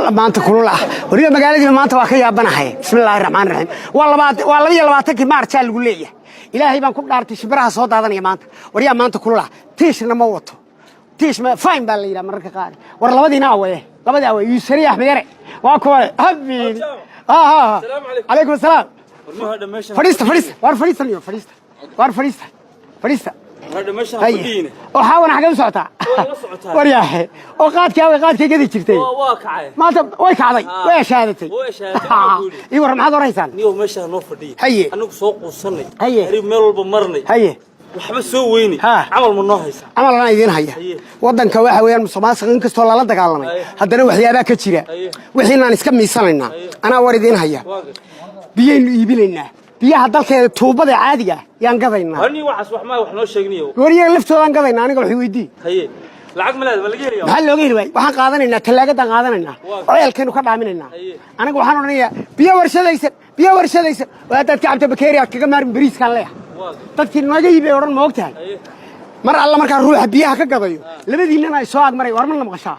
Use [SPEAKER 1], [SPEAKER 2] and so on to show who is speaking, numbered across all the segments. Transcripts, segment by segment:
[SPEAKER 1] Alla, maanta kulul ah. Wariga magaaladiina maanta waa ka yaabanahay. Bismillaahi raxmaani raxiim. Waa labaad, waa 22-kii Maarjaa lagu leeyahay. Ilaahay baan ku dhaartay, shimbiraha soo daadanaya maanta. Waryaa, maanta kulul ah, tiishna ma wato, tiish ma fine baa la yidhaha mararka qaar. War labadiina awaye, labadii awaye, Yuusari, Axmed Yare, waa kuwane habiibi. Calaykum asalaam. Fadhiista, fadhiista, waar fadhiista niyo, fadhiista, waar fadhiista, fadhiista. Haye, oo xaawana xagee u socotaa? Waryaahe, oo qaadkii away, qaadkii gadi jirtay?
[SPEAKER 2] Waa kacay.
[SPEAKER 1] Maanta way kacday, way ashaadatay.
[SPEAKER 2] Way ashaadatay, waxaan ku yidhi.
[SPEAKER 1] Ii warran, maxaad oraysaan?
[SPEAKER 2] Niyow, meeshaa noo fadhiya.
[SPEAKER 1] Haye.
[SPEAKER 2] Anigu soo quusanay.
[SPEAKER 1] Haye.
[SPEAKER 2] Ariib meel walba marnay.
[SPEAKER 1] Haye.
[SPEAKER 2] Waxba soo weynay.
[SPEAKER 1] Ha.
[SPEAKER 2] Camal ma noo haysaa?
[SPEAKER 1] Camal anaa idiin haya.
[SPEAKER 2] Haye.
[SPEAKER 1] Waddanka waxa weeyaan musuqmaasuq inkastoo lala dagaalamay,
[SPEAKER 2] Haye.
[SPEAKER 1] haddana waxyaabaa ka jira.
[SPEAKER 2] Haye.
[SPEAKER 1] Wixiinaan iska miisanaynaa.
[SPEAKER 2] Haye.
[SPEAKER 1] Anaa war idiin haya.
[SPEAKER 2] Waa gar.
[SPEAKER 1] Biyaynu iibinaynaa, biyaha dalkeeda tuubada caadiga ah yaan gadaynaa.
[SPEAKER 2] Hani waxaas wax maa wax noo sheegniyo.
[SPEAKER 1] Wariyaga laftoodaan gadaynaa, aniga wax weydii.
[SPEAKER 2] Haye, lacag ma leedahay? Ma laga helayaa?
[SPEAKER 1] Maxaa looga heli waayey? Waxaan qaadanaynaa tallaagadan qaadanaynaa.
[SPEAKER 2] Waa.
[SPEAKER 1] Ceelkaynu ka dhaaminaynaa.
[SPEAKER 2] Haye.
[SPEAKER 1] Aniga waxaan odhanayaa biyo warshadaysan, biyo warshadaysan oo haddaad ka cabto bakeeri aad kaga maarin bariiskaan leeyahay.
[SPEAKER 2] Waa gar.
[SPEAKER 1] Dadkii naga iibay odhan, ma og tahay?
[SPEAKER 2] Haye.
[SPEAKER 1] Mar alla markaa ruuxa biyaha ka gadayo, labadiinnana ay soo agmaraya. War, ma la maqashaa?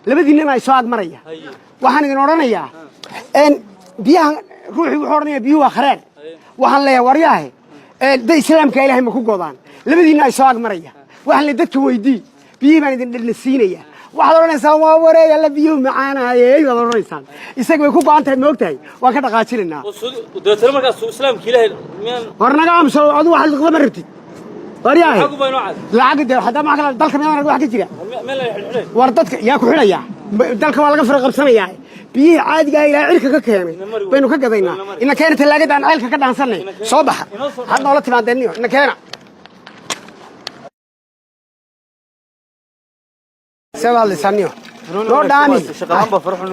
[SPEAKER 1] Labadiinnana ay soo agmaraya.
[SPEAKER 2] Haye.
[SPEAKER 1] Waxaan idin odhanayaa n biyaha ruuxii wuxuu odhanayaa biyuhu waa kharaar. Waxaan leeyahay, waryaahe, da islaamka ilaahay ma ku godaan? Labadiinna ay soo agmaraya. Waxaan leeyahay, dadka weydii, biyihii baan idin dhadhna siinaya. Waxaad odhanaysaan, waa wareey, alla biyuhu macaanaayey baad odhanaysaan. Isaga way ku go'an tahay, ma og tahay? Waan ka dhaqaajinaynaa.
[SPEAKER 2] Oo dabeetana markaas islaamka Ilaahay miyaan?
[SPEAKER 1] War naga aamuso adu, waxaad liqda ma rabtid, waryaahe.
[SPEAKER 2] Lacag baa inoo cad.
[SPEAKER 1] Lacag de hadda maxaa kale dalka miyaan wax ka jira?
[SPEAKER 2] Meel la xidhxidhay.
[SPEAKER 1] War dadka yaa ku xidhaya? Dalka waa laga fara qabsanayaa. Biyihii caadiga ah ilaa cirka ka keenay baynu ka gadaynaa. Ina keena tallaagada aan ceelka ka dhaansanay. Soo baxa, had noola timaadeen niyo, ina keena. Sebaadlisaniyo noo dhaami.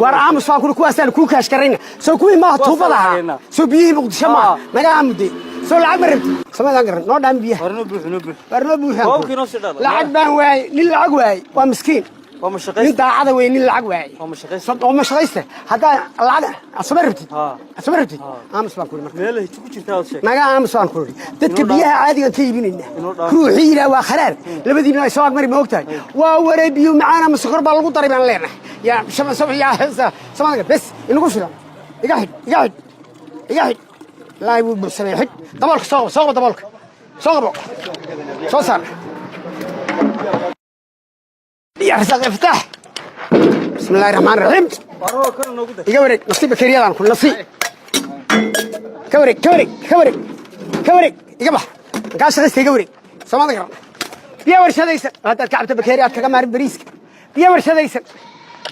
[SPEAKER 1] War aamus baan kuri, kuwaasaan kuu kaash karayna. Soo kuwii maaha tuubada ahaa? Soo biyihii Muqdisho maaha? Naga aamude. Soo lacag ma rabti? Samaydaan garan, noo dhaami biyaha.
[SPEAKER 2] War noo buuxi, noo buuxi.
[SPEAKER 1] War noo buuxaan.
[SPEAKER 2] Koobkii noo sii dhalo.
[SPEAKER 1] Lacag baan waayey. Nin lacag waayey waa miskiin.
[SPEAKER 2] Waa
[SPEAKER 1] Nin
[SPEAKER 2] mashaqaysta.
[SPEAKER 1] daacada wey nin lacag waayey.
[SPEAKER 2] Waa mashaqaysta.
[SPEAKER 1] Oo mashaqaysta haddaa lacag asama rabtid.
[SPEAKER 2] Ha.
[SPEAKER 1] Asama rabtid, aamus baan kuri marka.
[SPEAKER 2] Meel ay ku jirtaa ood sheeg.
[SPEAKER 1] Naga aamus baan ku iri. Dadka biyaha caadigan ka iibinaynaa.
[SPEAKER 2] Inoo dhaaf.
[SPEAKER 1] Ruuxii yidhaah waa kharaar, labadiina ay soo agmari, ma og tahay? Waa waree, biyo macaan ama sokor baa lagu daray baan leenahay. Yaa shama sama yaa samada bes inagu filan. Iga xidh, iga xidh, iga xidh. Ilaahay wuu buuxsamay, xidh daboolka. Soo qabo, soo qabo daboolka, soo qabo, soo saar. Ya rasaaq ya fataax, bismi illaahi raxmaan raxiim.
[SPEAKER 2] War oo kale noogu dar.
[SPEAKER 1] Iga wareeg, nasiib bakeeriyadaan ku nasiib. Ka wareeg, ka wareeg, ka wareeg, ka wareeg, iga bax kaa shaqaysta, iga wareeg. Soomada garan, biyo warshadaysan oo haddaad ka cabto bakeeri aad kaga maarin bariiska. Biyo warshadaysan,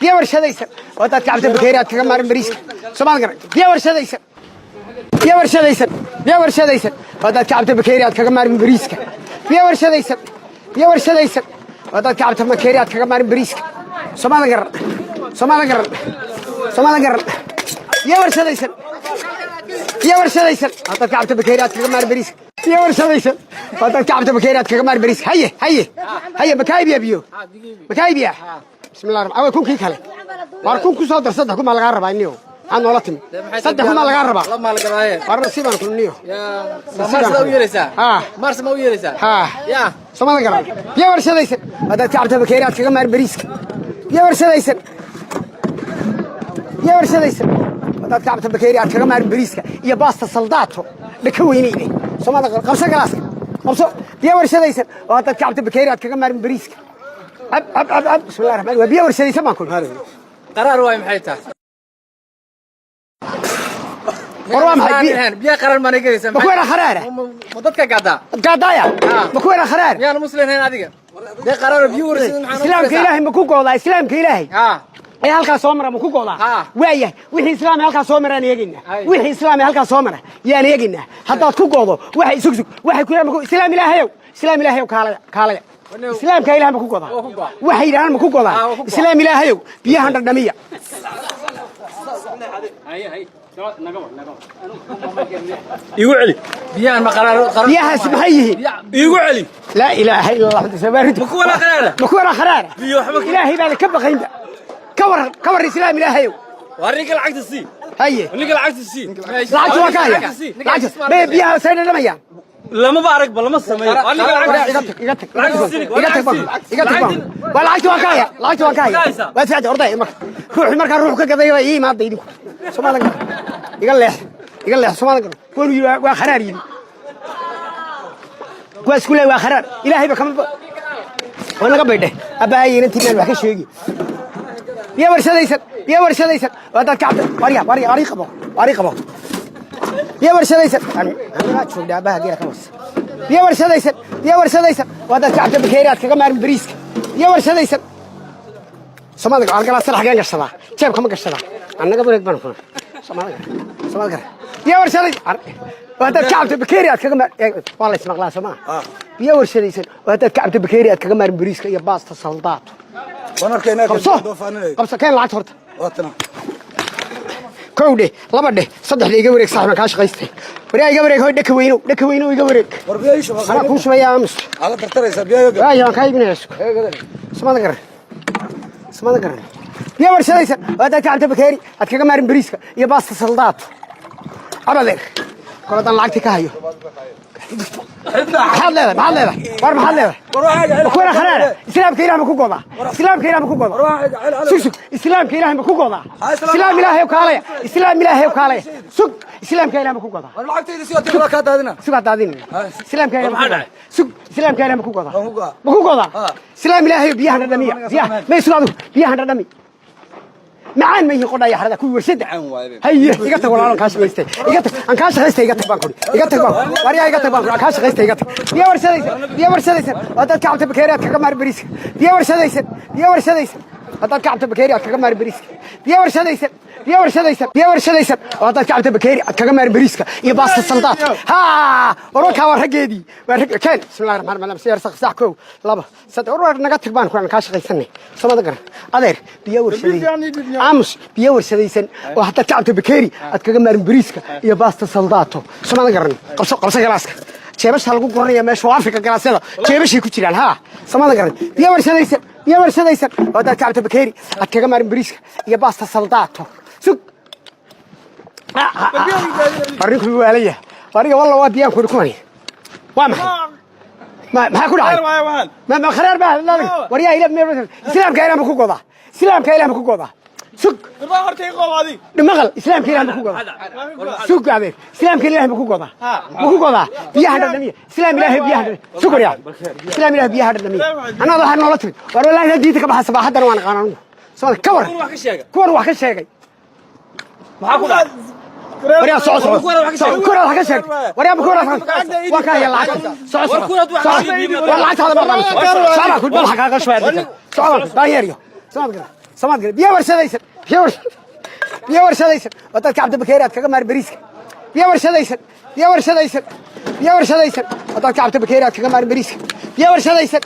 [SPEAKER 1] biyo warshadaysan oo haddaad ka cabto bakeeri aad kaga maarin bariiska. Soomada garan, biyo warshadaysan, biyo warshadaysan, biyo warshadaysan oo haddaad ka cabto bakeeri aad kaga maarin bariiska. Biyo warshadaysan, biyo warshadaysan oo haddaad ka cabto bakeeri aad kaga maarin bariiska. Soomada garan, soomada garan, soomada garan, biyo warshadaysan, biyo warshadaysan oo haddaad ka cabto bakeeri aad kaga maarin bariiska. Biyo warshadaysan oo haddaad ka cabto bakeeri aad kaga maarin bariiska. Haye, haye, haye, makaa iibiya biyo? Makaa iibiya? Bismillah rahmaan. Away kunkii kale? Waar kun ku soo dar, 3,000 baa lagaa rabaa iniyo. Maxaad noola timi? 3,000 baa lagaa rabaa.
[SPEAKER 3] La maalgalaaye.
[SPEAKER 1] Waar nasiibaan ku niyo.
[SPEAKER 3] Mars ma u yeeraysaa?
[SPEAKER 1] Ha.
[SPEAKER 3] Mars ma u yeeraysaa?
[SPEAKER 1] Ha.
[SPEAKER 3] Ya.
[SPEAKER 1] Somada garan, biyo warshadaysan haddaad ka cabto bakeeri aad kaga maar bariiska. Biyo warshadaysan, biyo warshadaysan haddaad ka cabto bakeeri aad kaga maarin bariiska iyo baasta saldaato dhaka weyneyne. Somada garan, qabso galaaska, qabso. Biyo warshadaysan oo haddaad ka cabto bakeeri aad kaga maarin bariiska. Cab, cab, cab, cab. Bismillahi raxmaan. Waa biyo warshadaysan baan ku.
[SPEAKER 3] Qaraar waay, maxay tahay?
[SPEAKER 1] War waa maxay
[SPEAKER 3] Biyo qarar ma nagaysa?
[SPEAKER 1] Ma kuwana kharaara?
[SPEAKER 3] Ma dadka gadaa?
[SPEAKER 1] Gaadaaya ma kuwana kharaar?
[SPEAKER 3] Miyaan muslim ahayn adiga? Dee qaraar biyo warshadaysan maxaa?
[SPEAKER 1] Islaamka ilaahay ma ku goodaa? Islaamka ilaahay
[SPEAKER 3] Ha.
[SPEAKER 1] ee halkaas soo mara ma ku goodaa?
[SPEAKER 3] Ha.
[SPEAKER 1] Waayahay, wixii islaam ee halkaas soo maraan eegaynaa.
[SPEAKER 3] Hay.
[SPEAKER 1] Wixii islaam ee halkaas soo mara yaan eegaynaa. Haddaad ku goodo, waxay sug sug, waxay ku yidhahan islaam ilaahayow, islaam ilaahayow, kaalaya, kaalaya. Islaamka ilaah ma ku goodaa?
[SPEAKER 3] Waa ku go'a.
[SPEAKER 1] Waxay yidhahaan ma ku goodaa?
[SPEAKER 3] Ha, waa ku go'a.
[SPEAKER 1] Islaam ilaahayow, biyahan dhadhamiya.
[SPEAKER 2] Igu celi.
[SPEAKER 3] Biyahan ma qaraar qarar?
[SPEAKER 1] Biyahaas maxay yihiin?
[SPEAKER 2] Igu celi.
[SPEAKER 1] Laa ilaaha illa allah.
[SPEAKER 2] Ma kuwana qaraara?
[SPEAKER 1] Ma kuwana kharaara?
[SPEAKER 2] Biyo waxba
[SPEAKER 1] Ilaahay baada ka baqaynba. Ka waran, ka waran, islaam ilaahayow.
[SPEAKER 2] War ninka lacagta sii.
[SPEAKER 1] Haye.
[SPEAKER 2] Ninka lacagta sii.
[SPEAKER 1] Lacagta waa ka haya.
[SPEAKER 2] Lacagta sii.
[SPEAKER 1] Lacagta biyaha say dhadhamayaan.
[SPEAKER 2] Lamaba aragba, lama sameeyo. Waa ninka
[SPEAKER 1] Waryaa, iga
[SPEAKER 2] lacagta
[SPEAKER 1] tag, iga tag,
[SPEAKER 2] Lacagta sii.
[SPEAKER 1] iga tag baan, iga tag baan. Waa lacagti waan ka haya, lacagti waan ka haya.
[SPEAKER 2] Haysaa.
[SPEAKER 1] Waad ficantay, orday marka. Ruuxii markaa ruux ka gaday baa ii imaada idinku. Soomaalida garan. Iga leex, iga leex, Soomaalida garan. Kuwanu yidhi waa kharaar yidhi. Kuwaas ku leeyahay waa kharaar. Ilaahayba kama waa naga baydhe. Aabbahay inantii meel wax ka sheegi. Biyo warshadaysan, biyo warshadaysan. Waa dad kacabta. Warya, warya, warii qabo, warii qabo. Biyo warshadaysan. Anigaa joogna aabbaha geela ka warsa. Biyo warshadaysan, biyo warshadaysan. Waa dad kacabta bakeeri aad kaga maarin bariiska. Biyo warshadaysan. Soomaalida algalaasada xageen gashadaa? Jeebka ma gashadaa? Annaga bareeg baan kuna. Soomaalida, Soomaalida. Biyo warshadaysan. Waa dad kacabta bakeeri aad kaga maar, waa la ismaqlaa soo maaha? Biyo warshadaysan. Waa dad kacabta bakeeri aad kaga maarin bariiska iyo baasta saldaato.
[SPEAKER 4] Waan arkaynaa.
[SPEAKER 1] Qabso. Qabso, keen lacagta horta.
[SPEAKER 4] Waatana.
[SPEAKER 1] Kow dheh, laba dheh, saddex dheh, iga wareeg saaxiibaan kaa shaqaystay. Waryaa, iga wareeg, hoy, dhaka weynow, dhaka weynow, iga wareeg.
[SPEAKER 4] War biyo ii shuba.
[SPEAKER 1] Anaa kuu shubaya, aamus.
[SPEAKER 4] Ala tartaraysa biyo.
[SPEAKER 1] Waayo, waan kaa iibinaya, sug. Samada garan, samada garan. Biyo warshadaysan. Waa dad kacabta bakeeri aad kaga maarin bariiska iyo baasta saldaato. Abadeer, kol haddaan lacagtii ka hayo. Maxaad leedahay? Maxaad leedahay? War maxaad leedahay? Kuwana kharaara. Islaamka Ilaah ma ku godaa? Islaamka Ilaah ma ku godaa? Sug, sug. Islaamka Ilaah ma ku godaa? Islaam Ilaahay oo kaalaya, Islaam Ilaahay oo kaalaya. Sug, Islaamka Ilaah ma ku godaa?
[SPEAKER 4] War lacagtayda si waad ka daadina.
[SPEAKER 1] Sug, daadin. Islaamka Ilaah ma ku godaa? Sug, Islaamka Ilaah ma ku godaa?
[SPEAKER 4] Waan ku godaa.
[SPEAKER 1] Ma ku godaa? Islaam Ilaahay, biyahan dhadhamiya, biyaha may. Sug, adigu biyahan dhadhami. Macaan ma yihiin qodhaya xarada kuwii warshada? Haye, iga tag walaalo, kaa shaqaystay, iga tag, aan kaa shaqaystay, iga tag baan kuri, iga tag baan, waryaa, iga tag baan kuri, aan kaa shaqaystay, iga tag. Biyo warshadaysan, biyo warshadaysan. Waa dad ka cabta bakeeri aad kaga maari bariiska. Biyo warshadaysan, biyo warshadaysan. Waa dad ka cabta bakeeri aad kaga maari bariiska. Biyo warshadaysan, biyo warshadaysan, biyo warshadaysan. Waa dad ka cabta bakeeri aad kaga maari bariiska iyo baasta saldaad. Ha, warwarkaa waa raggeedii, waa rag. Keen. Bismillahi raxmaan raxiim. Siyaar sax sax. Kow, laba, saddex. Warwar, naga tag baan ku, aan kaa shaqaysanay. Samada garan, adeer. Biyo warshadaysan, aamus. Biyo warshadaysan oo haddaad ka cabto bakeeri aad kaga maarin bariiska iyo baasta saldaato. Samada garan. Qabso, qabso galaaska. Jeebasha lagu guranaya meesha waa Afrika, galaasyada jeebashay ku jiraan. Ha, samada garan. Biyo warshadaysan, biyo warshadaysan. Oo haddaad ka cabto bakeeri aad kaga maarin bariiska iyo baasta saldaato. Sug, arrinku waalaya aniga walla. Waa biyaan kuri kuwani. Waa maxay? Maxaa ku dhacay? Ma kharaar baa? Waryaa, ila Islaamka Ilaah ma ku godaa? Islaamka Ilaah ma ku godaa? Sug, maqal. Islaamka Ilaah ma ku godaa? Sug, adeer. Islaamka Ilaah ma ku godaa? Ma ku godaa? Biyaha dhadhamiya. Islaam Ilaahay, biyaha dhadhamiya. Sug, waryaa. Islaam Ilaah, biyaha dhadhamiya. Annaga waxaa noola timid. War wallaahi diinta ka baxa sabaaxaddana waan aqaan anigu. Soo ka war.
[SPEAKER 2] Wax ka sheega.
[SPEAKER 1] Kuwan wax ka sheegay.
[SPEAKER 2] Maxaa ku dhacay?
[SPEAKER 1] Waryaa, soco, soco, kuwan wax ka sheegay. Waryaa, kuwan wax waa ka haya lacagta. Soco, soco, soco. War lacagtaada ma qabanayso. Soco ku madaxa kaaga shubaya dadka. Soco, daayeeryo. Samaad garan, samaad garan. Biyo warshadaysan, biyo warshadaysan, biyo warshadaysan. Waa dadka cabdi bakeeri aad kaga maari bariiska. Biyo warshadaysan, biyo warshadaysan, biyo warshadaysan. Waa dadka cabdi bakeeri aad kaga maari bariiska. Biyo warshadaysan,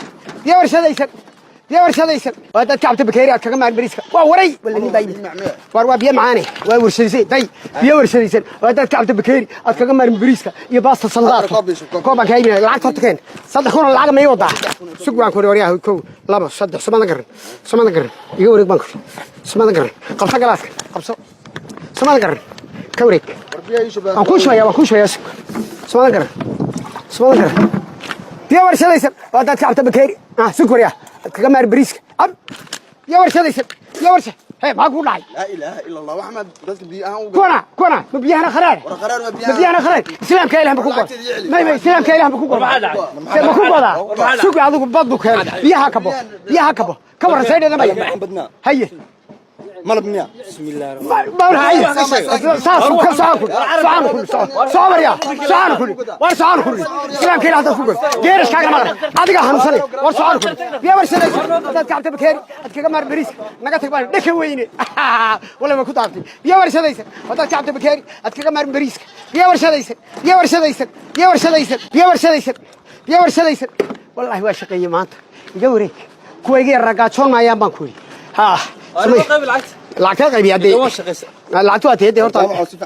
[SPEAKER 1] biyo warshadaysan, biyo warshadaysan. Waa dadka cabdi bakeeri aad kaga maari bariiska. Waa waray wala nin baa yimid. War waa biyo macaane, waa warshadaysan. Day, biyo warshadaysan. Waa dadka cabdi bakeeri aad kaga maari bariiska iyo baasta saldaadka. Koobaan kaa iibinaya. Lacagta horta keen. 3000 oo lacag ma ii wadaa? Sug baan kuri. Waryaha, kow, laba, saddex. Sumada garan, sumada garan. Iga wareeg baan kuri. Sumada garan. Qabso galaaska, qabso. Sumada garan, ka wareeg. Waan kuu shubaya, waan kuu shubaya. Sug. Sumada garan, sumada garan. Biyo warshadaysan. Waa dadka cabta bakeeri. Ah, sug, waryaa, aad kaga maari bariiska. Ab, biyo warshadaysan, biyo warsha. Hee, maxaa kugu dhacay?
[SPEAKER 5] Laa ilaaha ila Allah. Waxma dadka biyo ahaan u
[SPEAKER 1] Kuwana, kuwana ma biyahana kharaar?
[SPEAKER 5] War qaraar ma
[SPEAKER 1] ma
[SPEAKER 5] biyaha.
[SPEAKER 1] Biyahana kharaar? Islaamka Ilaah ma ku goda? May, Islaamka Ilaah ma ku goda? Ma ku godaa? Sug, adigu badu keen. Biyaha ka bo, biyaha ka bo. Ka warran saydheeda maya?
[SPEAKER 5] Badnaa.
[SPEAKER 1] Haye.
[SPEAKER 5] Malab miya?
[SPEAKER 1] Saas ka socon kuri, socon kuri, soco marya, socon kuri. War socon kuri. Islaamka Ilaah dad ku god. Geerashkaagana maqan, adiga hanuunsanay. War socon kuri. Biyo warshadaysan. Dad kacabta bakeeri ad kaga maar bariis. Naga tag baan dhaka weyne. Wala ma ku taabtay? Biyo warshadaysan. Dad kacabta bakeeri ad kaga maar bariiska. Biyo warshadaysan, biyo warshadaysan, biyo warshadaysan, biyo warshadaysan, biyo warshadaysan. Wallaahi waa shaqeeyey maanta. Iga wareeg. Kuwa iga yar ragaajoon maayaan baan ku yidhi. Ha.
[SPEAKER 2] Qayb lacagta.
[SPEAKER 1] Lacagta qaybiya dee.
[SPEAKER 2] Waa shaqaysa.
[SPEAKER 1] Lacagtu waa teedee horta.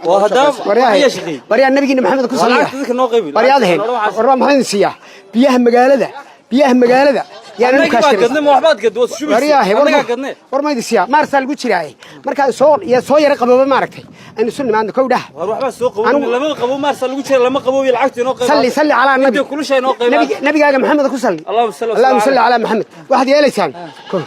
[SPEAKER 2] Waa haddaba.
[SPEAKER 1] Waryahay.
[SPEAKER 2] Ayaa shaqeeyey.
[SPEAKER 1] Waryaa, nabigeena Maxamed ku saliya.
[SPEAKER 2] Lacagta dadka noo qaybi.
[SPEAKER 1] Waryaadaheen, war waa maxaan siiyaa biyaha magaalada. Biyaha magaalada yaan
[SPEAKER 2] Annagii
[SPEAKER 1] kaa
[SPEAKER 2] baa
[SPEAKER 1] shiraysan.
[SPEAKER 2] gadnay, ma waxbaad gadnay, waad shubaysa.
[SPEAKER 1] Wariyaahe,
[SPEAKER 2] Annagaa gadnay.
[SPEAKER 1] War ma idin siiyaa? Maarsaa lagu jiraaye. Markaan soo ya soo yara qabooba, maaragtay, aynu isu nimaadno, kow dhah.
[SPEAKER 2] War waxbaa soo qabowna.
[SPEAKER 1] Anigu-
[SPEAKER 2] Lama qabo, maarsa lagu jira, lama qaboobiyo. Lacagta inoo qayb.
[SPEAKER 1] Salli, salli calaa nabi.
[SPEAKER 2] Inta kulusha inoo qayb.
[SPEAKER 1] Nabigaaga Maxamed ku salli.
[SPEAKER 2] Allahumma salli wa
[SPEAKER 1] Allahumma
[SPEAKER 2] sallim.
[SPEAKER 1] salli calaa Maxamed. Waxaad yeelaysaan kow,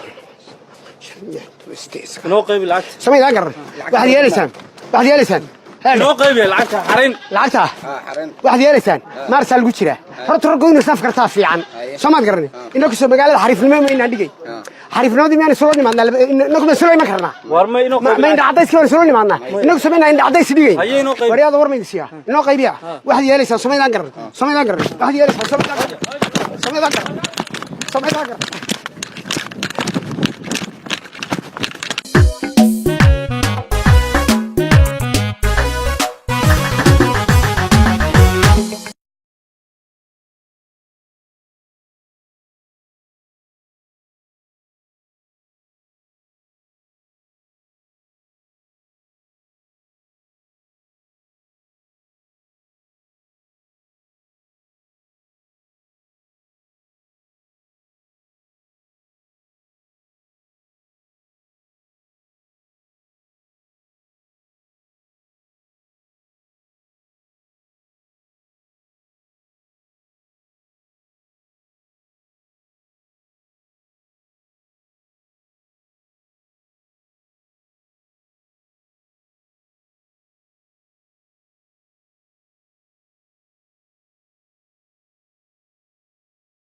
[SPEAKER 1] shan, lix, toban, sideed, sagaal.
[SPEAKER 2] Inoo qaybi lacagta.
[SPEAKER 1] Samaydaan garan. Waxaad yeelaysaan, waxaad yeelaysaan. Heer.
[SPEAKER 2] Inoo qaybi lacagta, xarayn.
[SPEAKER 1] Lacagta
[SPEAKER 5] Xareen.
[SPEAKER 1] waxaad yeelaysaan, maarsaa lagu jiraa. Horta raggu inuu saf kartaa fiican, soomaad garanay? Inagu soo magaalada xariifnimo ma inaan dhigay? Xariifnimadii miyaan isula nimaadnaa? Inagu ma isula iman karnaa?
[SPEAKER 2] War ma inoo
[SPEAKER 1] ma
[SPEAKER 2] qaybi
[SPEAKER 1] ma indha
[SPEAKER 2] lacagta.
[SPEAKER 1] cadayskii baan isula nimaadnaa? Inagu samaynaa indha cadays dhigay.
[SPEAKER 2] Haye, inoo qaybi.
[SPEAKER 1] Waryaada, war ma idin siiyaa? Inoo qaybiya. Waxaad yeelaysaan, samaydaan garan, samaydaan garan. Waxaad yeelaysaan, samaydaan garan, samaydaan garan, samaydaan garan.